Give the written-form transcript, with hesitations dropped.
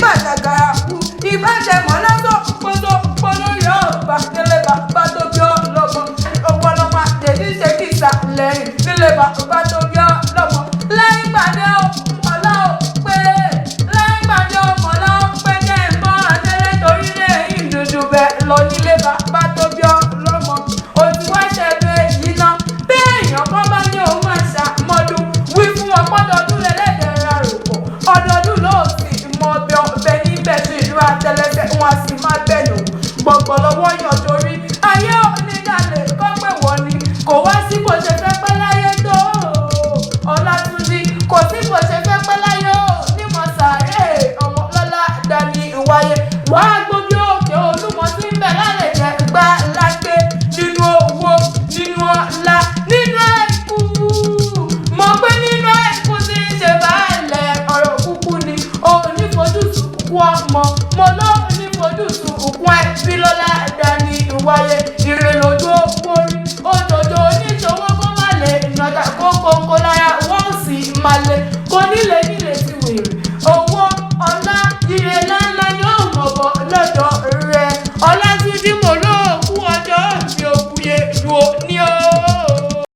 Ìbàjàgàrà kú ìbàjẹmọ́ lásán pọ́tọ́ pọ́ lórí ọba nílé bàbá tó bí ọlọ́mọ. Owó ọlọ́mọ àtẹ̀lé ṣe kìsà lẹ́yìn nílé bàbá tó bí ọlọ́mọ. Lẹ́yìn gbàdé ọmọlá ò pé, lẹ́yìn gbàdé ọmọlá ò pé, jẹ́ ìmọ̀ àtẹ́lẹ́ torí lẹ́yìn dúdú bẹ́ẹ̀ lọ nílé bàbá tó bí ọlọ́mọ. Òtún wá ṣẹ̀bẹ̀ yìí ná bí èèyàn kan bá ní òun máa ṣàmọ́dún, wí fún wọn pọ́dọọdún lẹ́lẹ́dẹ̀ẹ́ ra rò pọ̀, ọdọọdún ló sì mọ ọbẹ̀ ọbẹ̀ níbẹ̀ sí ìlú àtẹlẹsẹ̀ wọn a sì máa bẹ̀ lò gbọ̀ngbọ̀n lọ́wọ́ yàn torí ayé onídàlẹ̀ kọ́ pé wọ́n ni kò wá sí bó ṣe fẹ́ pẹ́ láyé tó. Ọlátúnjí, kò sí bó ṣe fẹ́ pẹ́ láyé o nímọ̀ sàárè ọmọ lọ́lá dání ìwáyé wàá gbójú òkè Olúmọ tí ń bẹ̀ lálẹ́ jẹ́ gbá lágbé nínú owó, nínú ọlá, nínú àìkú. Mọ̀ pé nínú àìkú tí ń ṣe baálẹ̀ ọ̀rọ̀ kúkú ni onífojúsùn kú ọmọ mo ló onífojúsùn òkun ẹbí lọ́lá dání ìwáyé.